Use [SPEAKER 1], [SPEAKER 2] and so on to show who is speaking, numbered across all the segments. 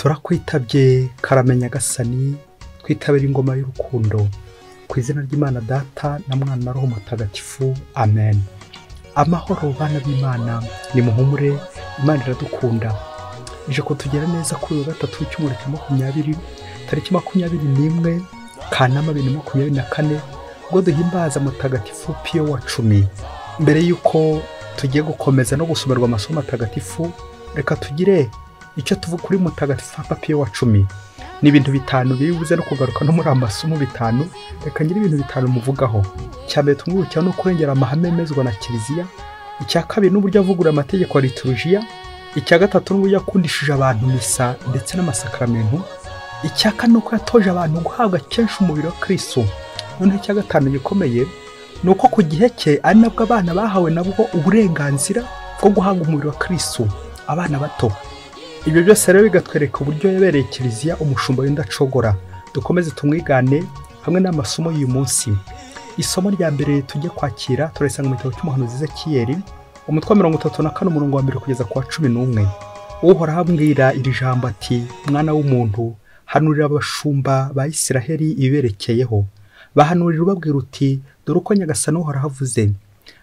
[SPEAKER 1] Turakwitabye karame Nyagasani, twitabira ingoma y'urukundo. Ku izina ry'Imana Data na Mwana na Roho Mutagatifu, amen. Amahoro bana b'Imana, nimuhumure, Imana iradukunda. Ije kutugera neza kuri uyu gatatu w'icyumweru cya 20, tariki 21 Kanama 2024, ubwo duhimbaza Mutagatifu Piyo wa 10. Mbere y'uko tugiye gukomeza no gusomerwa amasomo matagatifu, reka tugire icyo tuvuga kuri Mutagatifu Papa Piyo wa 10. Ni ibintu bitanu biri buze no kugaruka no muri amasomo bitanu. Reka ngire ibintu bitanu muvugaho. Icya mbere tumwibukira no kurengera amahame yemezwa na Kiliziya. Icya kabiri n'uburyo avugurura amategeko ya liturujia. Icya gatatu n'uburyo yakundishije abantu misa ndetse n'amasakramentu. Icya kane nuko yatoje abantu guhabwa kenshi umubiri wa Kristo. Noneho icya gatanu gikomeye ni uko ku gihe cye ari nabwo abana bahawe nabwo uburenganzira bwo guhabwa umubiri wa Kristo, abana bato. Ibyo byose rero bigatwereka uburyo yabereye Kiliziya umushumba w'indacogora. Dukomeze tumwigane hamwe n'amasomo y'uyu munsi. Isomo rya mbere tujye kwakira turarisanga mu gitabo cy'umuhanuzi Ezekiyeli, umutwe wa 34, umurongo wa 1 kugeza ku wa 11. Uhoraho ambwira iri jambo ati: mwana w'umuntu, hanurira abashumba ba Isiraheli ibiberekeyeho. Bahanurira ubabwira uti: dore uko Nyagasani Uhoraho avuze.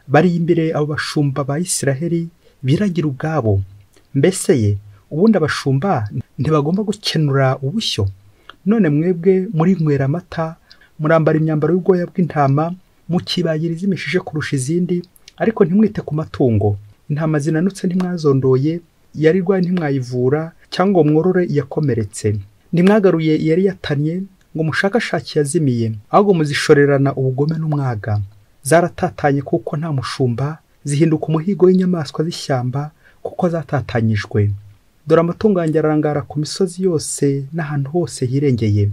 [SPEAKER 1] Bari imbere abo bashumba ba Isiraheli biragira ubwabo. Mbese ye, ubundi abashumba ntibagomba gukenura ubushyo? None mwebwe murinywera amata, murambara imyambaro y'ubwoya bw'intama, mukibagiriza imishishe kurusha izindi, ariko ntimwite ku matungo. Intama zinanutse ntimwazondoye, iyari irwaye ntimwayivura, cyangwa ngo mworore iyakomeretse. Ntimwagaruye iyari yatanye, ngo mushakashake iyazimiye, ahubwo muzishorerana ubugome n'umwaga. Zaratatanye kuko nta mushumba, zihinduka umuhigo w'inyamaswa z'ishyamba kuko zatatanyijwe. Dore amatungo yanjye arangara ku misozi yose n'ahantu hose hirengeye.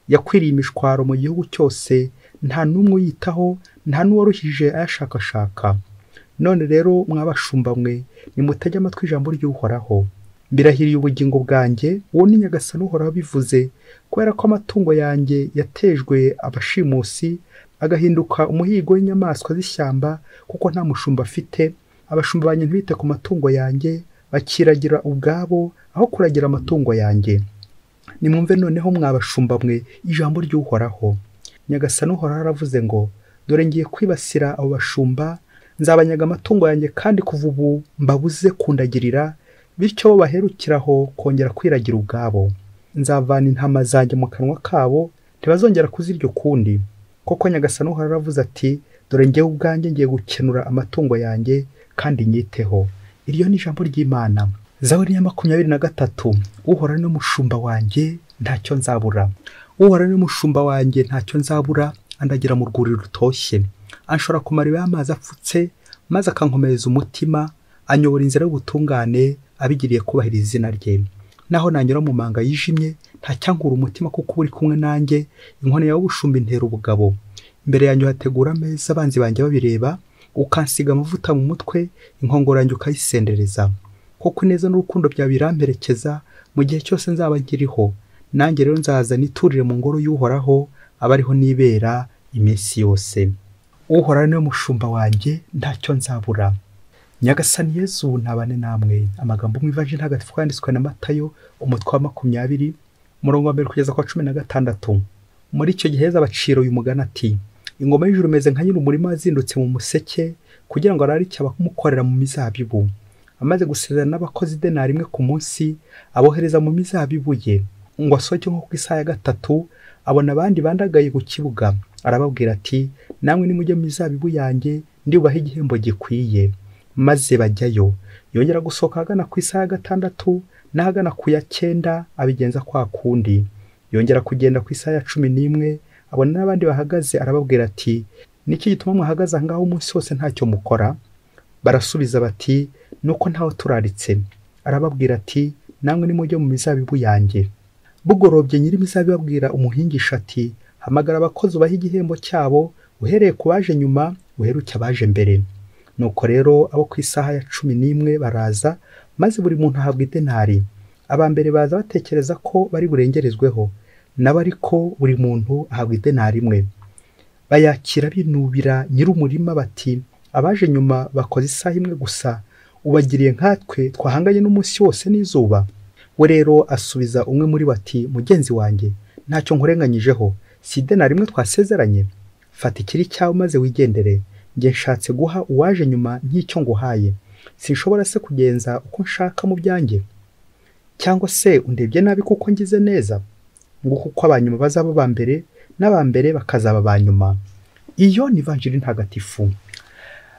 [SPEAKER 1] Yakwiriye imishwaro mu gihugu cyose, nta n'umwe uyitaho, nta n'uwaruhije ayashakashaka. None rero mwabashumba mwe, nimutege amatwi ijambo ry'Uhoraho. Mbirahiriye ubugingo bwanjye, uwo ni Nyagasani Uhoraho bivuze, kubera ko amatungo yanjye yatejwe abashimusi, agahinduka umuhigo w'inyamaswa z'ishyamba kuko nta mushumba afite. Abashumba banjye ntibite ku matungo yanjye, bakiragira ubwabo aho kuragira amatungo yanjye. Nimwumve noneho mwabashumba mwe ijambo ry'Uhoraho. Nyagasani Uhoraho aravuze ngo: dore ngiye kwibasira abo bashumba, nzabanyaga amatungo yanjye, kandi kuva ubu mbabuze kundagirira, bityo bo baherukiraho kongera kwiragira ubwabo. Nzavana intama zanjye mu kanwa kabo, ntibazongera kuzirya ukundi. Koko Nyagasani Uhoraho aravuze ati: dore njyewe ubwanjye ngiye gukenura amatungo yanjye kandi nyiteho. Iryo ni ijambo ry'Imana. Zaburi ya 23. Uhoraho ni umushumba wanjye, ntacyo nzabura. Uhoraho ni umushumba wanjye, ntacyo nzabura, andagira mu rwuri rutoshye. Anshora ku mariba y'amazi apfutse, maze akankomereza umutima, anyobora inzira y'ubutungane, abigiriye kubahiriza izina rye. Naho nanyura mu manga yijimye, ntacyankura umutima kuko uri kumwe nanjye, inkoni yawe ubushumba intera ubugabo. Imbere yanjye hategura ameza, abanzi banjye babireba, ukansiga amavuta mu mutwe, inkongoro yanjye ukayisendereza. Koko ineza n'urukundo byawe biramperekeza mu gihe cyose nzaba nkiriho. Nanjye rero nzaza niturire mu ngoro y'Uhoraho, abariho nibera iminsi yose. Uhoraho niwe mushumba wanjye, ntacyo nzabura. Nyagasani Yezu nabane namwe. Amagambo mu Ivanjiri Ntagatifu yanditswe na Matayo, umutwe wa 20, umurongo wa 1 kugeza ku wa 16. Muri icyo gihe Yezu abacira uyu mugani ati: ingoma y'ijuru imeze nka nyiri umurima wazindutse mu museke, kugira ngo ararike abamukorera mu mizabibu. Amaze gusezerana n'abakozi idenari imwe ku munsi, abohereza mu mizabibu ye, ngo asohoke nko ku isaha ya 3, abona abandi bandagaye ku kibuga. Arababwira ati: namwe nimujye mu mizabibu yanjye, ndibubahe igihembo gikwiye. Maze bajyayo. Yongera gusohoka ahagana ku isaha ya 6 n'ahagana ku ya 9, abigenza kwa kundi. Yongera kugenda ku isaha ya 11, abona n'abandi bahagaze, arababwira ati: niki gituma muhagaze ahangaha umunsi wose ntacyo mukora? Barasubiza bati: nuko ntawe turaritse. Arababwira ati: namwe nimujye mu mizabibu yanjye. Bugorobye nyiri imizabibu abwira umuhingisha ati: hamagara abakozi ubahe igihembo cyabo, uhereye ku baje nyuma uheruke abaje mbere. Nuko rero abo ku isaha ya 11 baraza, maze buri muntu ahabwa idenari. Aba mbere baza batekereza ko bari burengerezweho, nabo ariko buri muntu ahabwa idenari imwe. Bayakira binubira nyir'umurima bati: abaje nyuma bakoze isaha imwe gusa, ubagiriye nkatwe twahanganye n'umunsi wose n'izuba. We rero asubiza umwe muri bo ati mugenzi wanjye ntacyo nkurenganyijeho, si idenari rimwe twasezeranye? Fata ikiri cyawe maze wigendere, njye nshatse guha uwaje nyuma nk'icyo nguhaye. Sinshobora se kugenza uko nshaka mu byanjye? Cyangwa se undebye nabi kuko ngize neza? Nguko uko abanyuma bazaba aba mbere, n'abambere bakazaba aba nyuma. Iyo ni Ivanjiri ntagatifu.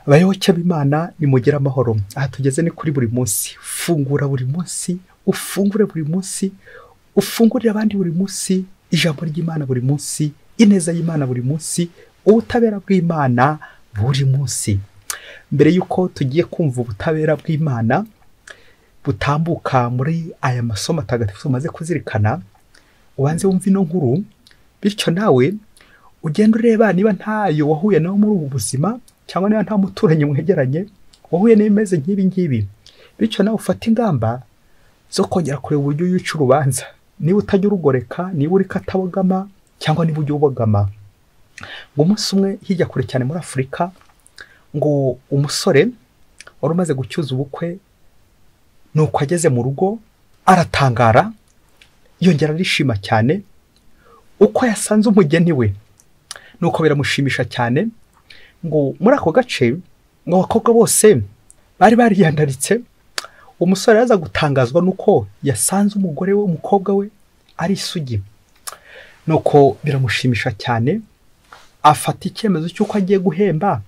[SPEAKER 1] Abayoboke b'Imana nimugire amahoro. Aha tugeze ni kuri buri munsi. Fungura buri munsi, ufungure buri munsi, ufungurire abandi buri munsi, ijambo ry'Imana buri munsi, ineza y'Imana buri munsi, ubutabera bw'Imana buri munsi. Mbere y'uko tugiye kumva ubutabera bw'Imana butambuka muri aya masomo atagatifu tumaze kuzirikana, ubanze wumve ino nkuru, bityo nawe ugenda ureba niba ntayo wahuye nawe muri ubu buzima, cyangwa niba nta muturanyi mwegeranye wahuye n'ibimeze nk'ibi ngibi, bityo nawe ufate ingamba zo kongera kureba uburyo wica urubanza, niba utajya urugoreka, niba uri katabogama, cyangwa niba ujya ubogama. Ngo umunsi umwe hirya kure cyane muri Afurika, ngo umusore wari umaze gucyuza ubukwe, nuko ageze mu rugo aratangara, yongera arishima cyane uko yasanze umugeni we, nuko biramushimisha cyane. Ngo muri ako gace ngo abakobwa bose bari bariyandaritse, umusore yaza gutangazwa nuko yasanze umugore we, umukobwa we ari isugi, nuko biramushimisha cyane, afata icyemezo cy'uko agiye guhemba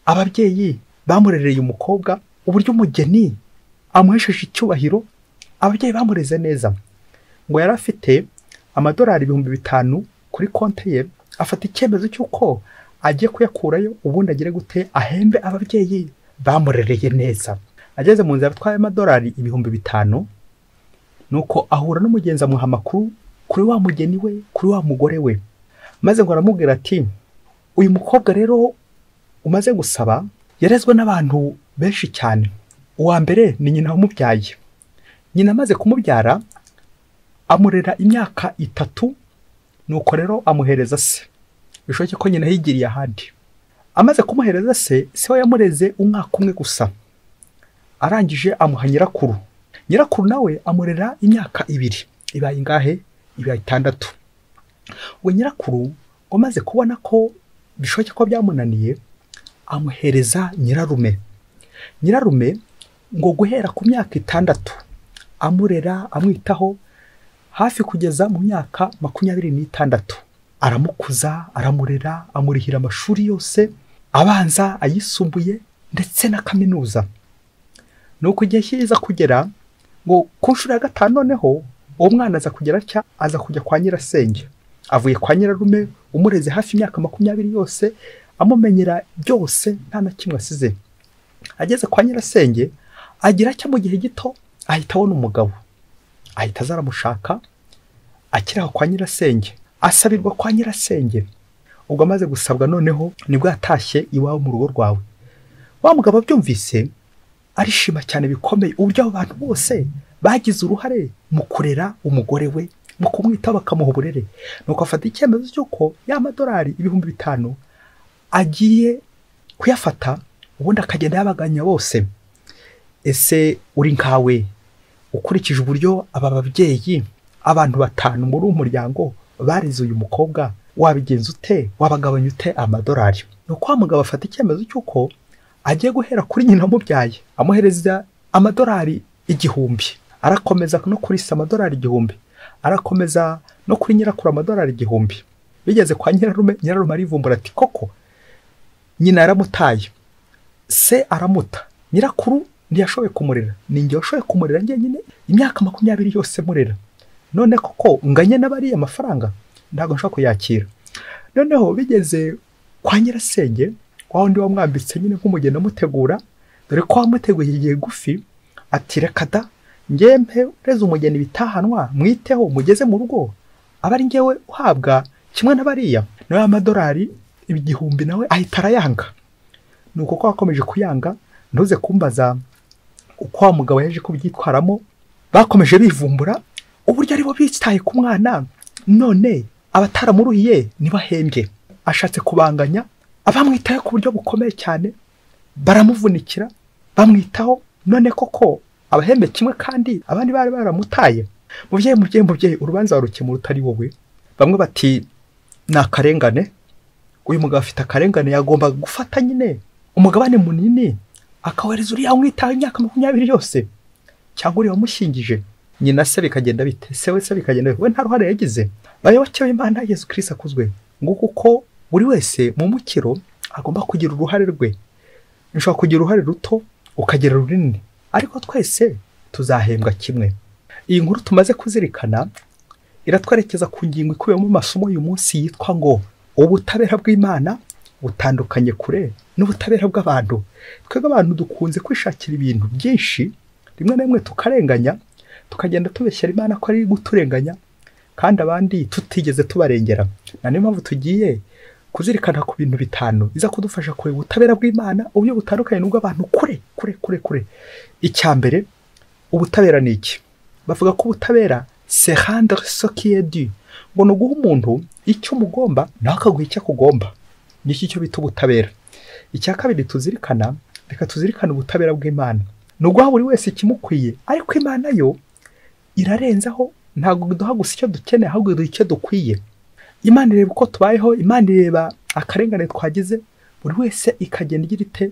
[SPEAKER 1] ababyeyi bamurereye umukobwa, uburyo umugeni amuhesheje icyubahiro, ababyeyi bamureze neza. Ngo yari afite amadolari 5000 kuri konti ye, afata icyemezo cy'uko agiye kuyakurayo ubundi agire gute ahembe ababyeyi bamurereye neza. Ageze mu nzira atwaye amadolari 5000, nuko ahura n'umugenzi amuha amakuru kuri wa mugeni we, kuri wa mugore we, maze ngo aramubwira ati uyu mukobwa rero umaze gusaba yarezwe n'abantu benshi cyane. Uwa mbere ni nyina wamubyaye. Nyina amaze kumubyara amurera imyaka 3, nuko rero amuhereza se. Bishoboke ko nyina yigiriye ahandi. Amaze kumuhereza se, se we yamureze umwaka umwe gusa. Arangije amuha nyirakuru. Nyirakuru nawe amurera imyaka 2. Ibaye ingahe? Ibaye 6. We nyirakuru ngo kubona ko bishoboke ko byamunaniye, amuhereza nyirarume. Nyirarume ngo guhera ku myaka 6 amurera amwitaho hafi kugeza mu myaka 26. Aramukuza, aramurera, amurihira amashuri yose abanza, ayisumbuye ndetse na kaminuza. Nuko igihe kiza kugera ngo ku nshuro ya 5 noneho uwo mwana aza kugera atya, aza kujya kwa nyirasenge. Avuye kwa nyirarume umureze hafi imyaka 20 yose, amumenyera byose nta na kimwe asize. Ageze kwa nyirasenge agira atya, mu gihe gito ahita abona umugabo, ahita aza aramushaka. Akiri aho kwa nyirasenge asabirwa kwa nyirasenge. Ubwo amaze gusabwa noneho nibwo yatashye iwawe mu rugo rwawe. Wa mugabo abyumvise arishima cyane bikomeye, uburyo abo bantu bose bagize uruhare mu kurera umugore we, mu kumwitaho bakamuha uburere. Nuko afata icyemezo cy'uko ya madolari 5000 agiye kuyafata, ubundi akagenda yabaganya bose. Ese uri nkawe ukurikije uburyo aba babyeyi abantu 5 muri uyu muryango barize uyu mukobwa, wabigenza ute? Wabagabanya ute amadolari? Nuko wa mugabo afata icyemezo cy'uko agiye guhera kuri nyina wamubyaye, amuhereza amadolari 1000, arakomeza no kuri se amadolari 1000, arakomeza no kuri nyirakuru amadolari 1000. Bigeze kwa nyirarume, nyirarume arivumbura ati koko nyina yaramutaye, se aramuta, nyirakuru ntiyashoboye kumurera, ni njye washoboye kumurera njyenyine imyaka 20 yose murera, none koko nganye n'abariya amafaranga ntabwo nshobora kuyakira. Noneho bigeze kwa nyirasenge, wa wundi wamwambitse nyine nk'umugeni amutegura, dore ko wamuteguye igihe gufi, ati reka da ngempe ureze umugeni bitahanwa, mwiteho mugeze mu rugo aba ari njyewe uhabwa kimwe n'abariya. Nawe amadolari 1000 nawe ahita arayanga. Nuko ko akomeje kuyanga, ntuze kumbaza uko wa mugabo yaje kubyitwaramo. Bakomeje bivumbura uburyo aribo bitaye ku mwana, none abataramuruhiye ntibahembye. Ashatse kubanganya abamwitaho ku buryo bukomeye cyane, baramuvunikira bamwitaho, none koko Abahembe kimwe kandi abandi bari baramutaye. Mubyeyi, mubyeyi, mubyeyi, urubanza warukemura utari wowe. Bamwe bati ni akarengane, uyu mugabo afite akarengane, yagomba gufata nyine umugabane munini akawereza uriya umwitaho imyaka 20 yose, cyangwa uriya wamushyingije. Nyina se bikagenda bite? Se we se bikagenda bite? We nta ruhare yagize. Bayoboke b'Imana, Yezu Kristo akuzwe. Nguko uko buri wese mu mukiro agomba kugira uruhare rwe. Ushobora kugira uruhare ruto ukagira runini, ariko twese tuzahembwa kimwe. Iyi nkuru tumaze kuzirikana iratwerekeza ku ngingo ikubiyemo amasomo y'uyu munsi yitwa ngo ubutabera bw'Imana butandukanye kure n'ubutabera bw'abantu. Twebwe abantu dukunze kwishakira ibintu byinshi, rimwe na rimwe tukarenganya, tukagenda tubeshyera Imana ko ari guturenganya, kandi abandi tutigeze tubarengera. Na niyo mpamvu tugiye kuzirikana ku bintu 5 biza kudufasha kureba ubutabera bw'Imana uburyo butandukanye n'ubw'abantu kure kure kure kure. Icya mbere, ubutabera ni iki? Bavuga ko ubutabera c'est rendre ce qui est dû, ngo ni uguha umuntu icyo umugomba nawe akaguha icyo akugomba. Niki cyo bita ubutabera. Icya kabiri tuzirikana, reka tuzirikane ubutabera bw'Imana. Ni uguha buri wese ikimukwiye, ariko Imana yo irarenzaho, ntabwo duha gusa icyo dukeneye, ahubwo iduha icyo dukwiye. Imana ireba uko tubayeho, Imana ireba akarengane twagize, buri wese ikagenda igira ite,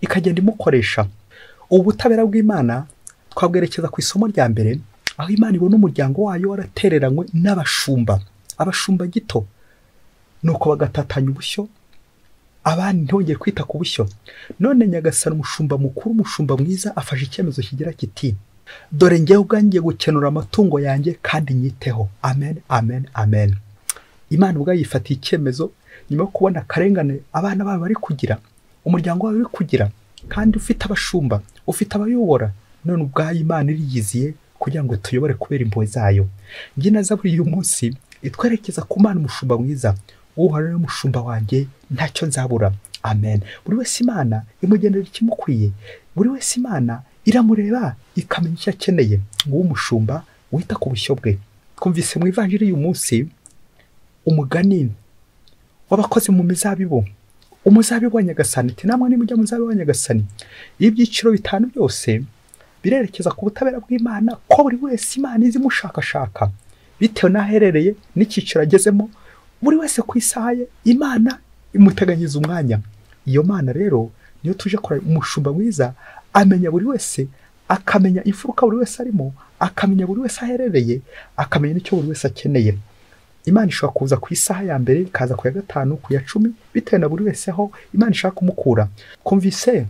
[SPEAKER 1] ikagenda imukoresha. Ubu butabera bw'Imana twabwerekeza ku isomo rya mbere, aho Imana ibona umuryango wayo waratereranywe n'abashumba, abashumba gito, nuko bagatatanya ubushyo, abandi ntibongere kwita ku bushyo. None Nyagasani umushumba mukuru, umushumba mwiza, afashe icyemezo kigira kiti: dore njyewe ubwanjye gukenura amatungo yanjye kandi nyiteho. Amen, amen, amen. Imana ubwayo yifatiye icyemezo nyuma yo kubona akarengane abana bayo bari kugira, umuryango wayo uri kugira, kandi ufite abashumba, ufite abayobora. None ubwayo Imana iriyiziye kugira ngo tuyobore kubera impuhwe zayo. Njye na Zaburi y'uyu munsi itwerekeza ku Mana umushumba mwiza. Uhoraho ni umushumba wanjye, ntacyo nzabura. Amen. Buri wese Imana imugenera ikimukwiye, buri wese Imana iramureba ikamenya icyo akeneye. Nguwo umushumba wita ku bushyo bwe. Twumvise mu ivanjiri y'uyu munsi umugani w'abakozi mu mizabibu. Umuzabibu wa Nyagasani, ati namwe nimujya mu muzabibu wa Nyagasani. Ibyiciro 5 byose birerekeza ku butabera bw'Imana, ko buri wese Imana izi mushakashaka bitewe n'aherereye n'icyiciro agezemo. Buri wese ku isaha ye Imana imuteganyiriza umwanya. Iyo Mana rero niyo tuje kora. Umushumba mwiza amenya buri wese, akamenya imfuruka buri wese arimo, akamenya buri wese aherereye, akamenya n'icyo buri wese akeneye. Imana ishobora kuza ku isaha ya mbere, ikaza ku ya 5, ku ya 10, bitewe na buri wese aho Imana ishaka kumukura. Kumvise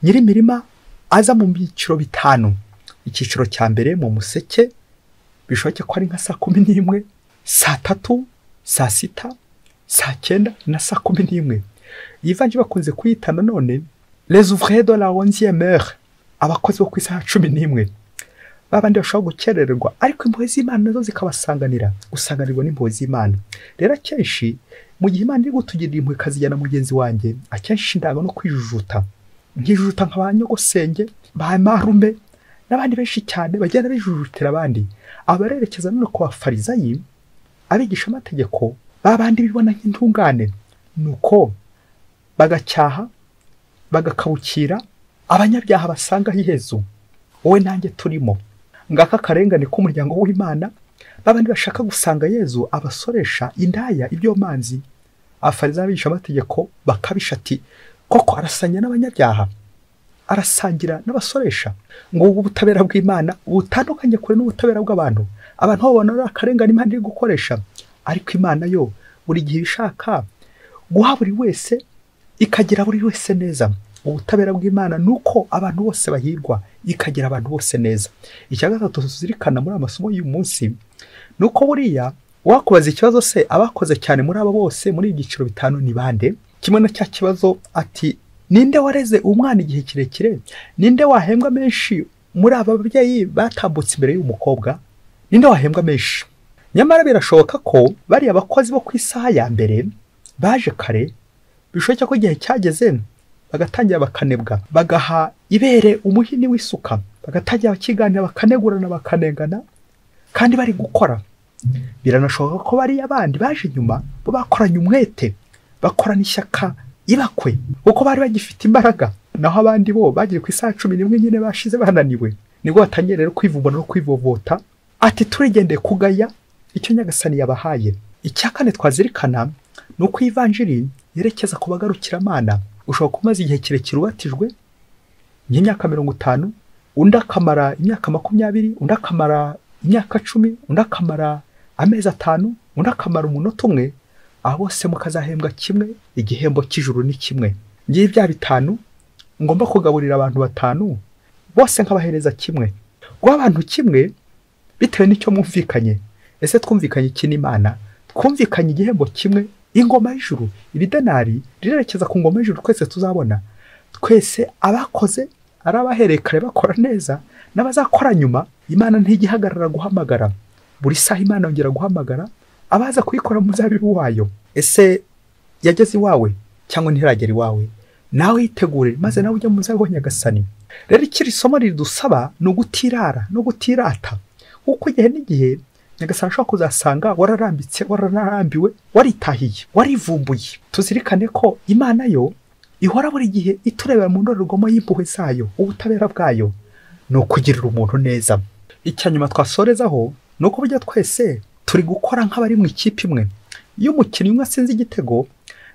[SPEAKER 1] nyir'imirima aza mu byiciro 5. Icyiciro cya mbere mu museke, bishoboke ko ari nka saa 11, saa 3, saa 6, saa 9 na saa 11. Iyi vanjiri bakunze kuyita nanone les ouvriers de la 11e heure, abakozi bo ku isaha 11. Babandi bashobora gukerererwa, ariko impuhwe z'Imana nazo zikabasanganira, gusanganirwa n'impuhwe z'Imana. Rero akenshi mu gihe Imana iri gutugirira impuhwe ikazijyana mugenzi wanjye, akenshi ndaga no kwijujuta, nkijujuta nka ba nyogosenge, ba marume n'abandi benshi cyane bagenda bijujutira abandi. Abarerekeza none ku bafarizayi, abigisha amategeko, babandi bibona nk'intungane, nuko bagacyaha, bagakabukira abanyabyaha basanga Yezu, wowe nanjye turimo. Ngaka karengane k'umuryango w'Imana, babandi bashaka gusanga Yezu abasoresha indaya ibyo manzi. Abafarizayi abigisha amategeko bakabisha ati koko arasanya n'abanyabyaha, arasangira n'abasoresha. Ngo ubu butabera bw'Imana butandukanye kure n'ubutabera bw'abantu. Abantu babona ari akarengane Imana iri gukoresha, ariko Imana yo buri gihe ishaka guha buri wese, ikagira buri wese neza. Ubutabera bw'Imana nuko abantu bose bahirwa, ikagira abantu bose neza. Icya gatatu tuzirikana muri amasomo y'uyu munsi nuko buriya wakubaza ikibazo se abakoze cyane muri aba bose muri ibyiciro 5 ni bande? Kimwe na cya kibazo ati ninde wareze umwana igihe kirekire? Ninde wahembwa menshi muri aba babyeyi batambutse imbere y'umukobwa? Ninde wahembwa menshi? Nyamara birashoboka ko bari abakozi bo ku isaha ya mbere baje kare, bishoboka ko igihe cyageze bagatangira bakanebwa, bagaha ibere umuhini w'isuka, bagatangira bakiganira, bakanegurana, bakanengana kandi bari gukora. Biranashoboka ko bari abandi baje nyuma bo bakoranye umwete, bakorana ishyaka ibakwe, kuko bari bagifite imbaraga, naho abandi bo bagiye ku isaha 11 nyine bashize bananiwe. Nibwo batangiye rero kwivumbura no kwivovota, ati turigendeye kugaya icyo Nyagasani yabahaye. Icya kane twazirikana ni uko ivanjiri yerekeza ku bagarukiramana. Ushobora kumaza igihe kirekire ubatijwe nk'imyaka 50, undi akamara imyaka 20, undi akamara imyaka 10, undi akamara amezi 5, undi akamara umunota umwe, abo bose mukazahembwa kimwe, igihembo cy'ijuru ni kimwe. Ngiye bya 5 ngomba kugaburira abantu 5 bose nkabahereza kimwe. Guha abantu kimwe bitewe n'icyo mwumvikanye. Ese twumvikanye iki n'Imana? Twumvikanye igihembo kimwe, ingoma y'ijuru. Iri denari rirerekeza ku ngoma y'ijuru twese tuzabona. Twese abakoze ari abahereye kare bakora neza n'abazakora nyuma, Imana ntigihagarara guhamagara. Buri saha Imana yongera guhamagara abaza kuyikora mu muzabibu wayo. Ese yageze iwawe cyangwa ntiragera iwawe? Nawe yitegure maze nawe ujye mu muzabibu wa Nyagasani. Rero ikiri somo ridusaba ni ugutirara no gutirata, kuko igihe n'igihe Nyagasani ashobora kuzasanga wararambitse, waranarambiwe, waritahiye, warivumbuye. Tuzirikane ko Imana yo ihora buri gihe iturebera mu ndorerwamo y'impuhwe zayo, ubutabera bwayo ni ukugirira umuntu neza. Icya nyuma twasorezaho ni uko burya twese turi gukora nk'abari mu ikipe imwe. Iyo umukinnyi umwe atsinze igitego,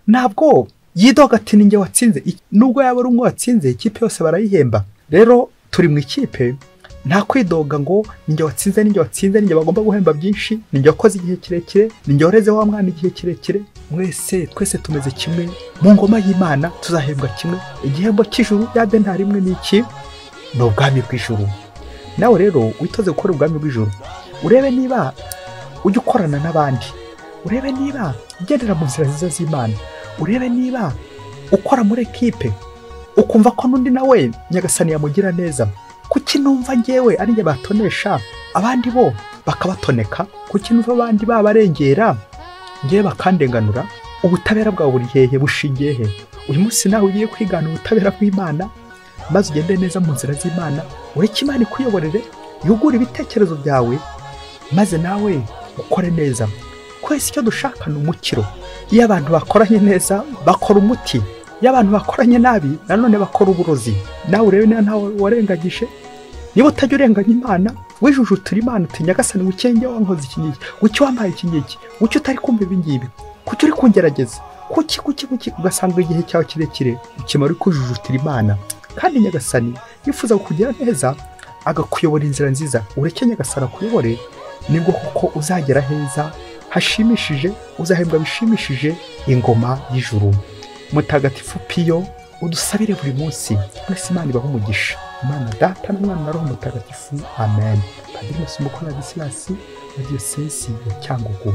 [SPEAKER 1] ntabwo yidoga ati ninjye watsinze, nubwo yaba ari umwe watsinze, ikipe yose barayihemba. Rero turi mu ikipe, nta kwidoga ngo ninjye watsinze, ninjye watsinze, ninjye bagomba guhemba byinshi, ninjye wakoze igihe kirekire, ninjye wareze wa mwana igihe kirekire. Mwese twese tumeze kimwe mu ngoma y'Imana, tuzahembwa kimwe. Igihembo cy'ijuru ya denari imwe ni iki? Ni ubwami bw'ijuru. Nawe rero witoze gukora ubwami bw'ijuru, urebe niba ujya ukorana n'abandi, urebe niba ugendera mu nzira nziza z'Imana, urebe niba ukora muri ekipe ukumva ko n'undi nawe Nyagasani yamugira neza. Kuki numva ngewe ari njye batonesha abandi bo bakabatoneka? Kuki numva abandi babarengera ngewe bakandenganura? Ubutabera bwawe buri hehe? Bushingiye he? Uyu munsi nawe ugiye kwigana ubutabera bw'Imana, maze ugende neza mu nzira z'Imana, ureke Imana ikuyoborere, yugure ibitekerezo byawe, maze nawe ukore neza. Kwese icyo dushaka ni umukiro. Iyo abantu bakoranye neza bakora umuti, iyo abantu bakoranye nabi nanone bakora uburozi. Nawe urebe niba ntawe warengagije. Niba utajya urenganya Imana, wijujutura Imana uti Nyagasani ukenge wankoze iki ngiki, kuki wampaye iki ngiki, kuki utari kumva ibi ngibi, kuki uri kungerageza, kuki kuki kuki, ugasanga igihe cyawe kirekire ukimara uri kujujutira Imana. Kandi Nyagasani yifuza kukugira neza, agakuyobora inzira nziza. Ureke Nyagasani akuyobore, nibwo kuko uzagera heza hashimishije, uzahembwa bishimishije ingoma y'ijuru. Mutagatifu Piyo, udusabire buri munsi. Mwese Imana ibahe umugisha. Imana Data n'Umwana na Roho Mutagatifu. Amen. Padiri Masumbuko Ladislas wa Diyosezi ya Cyangugu.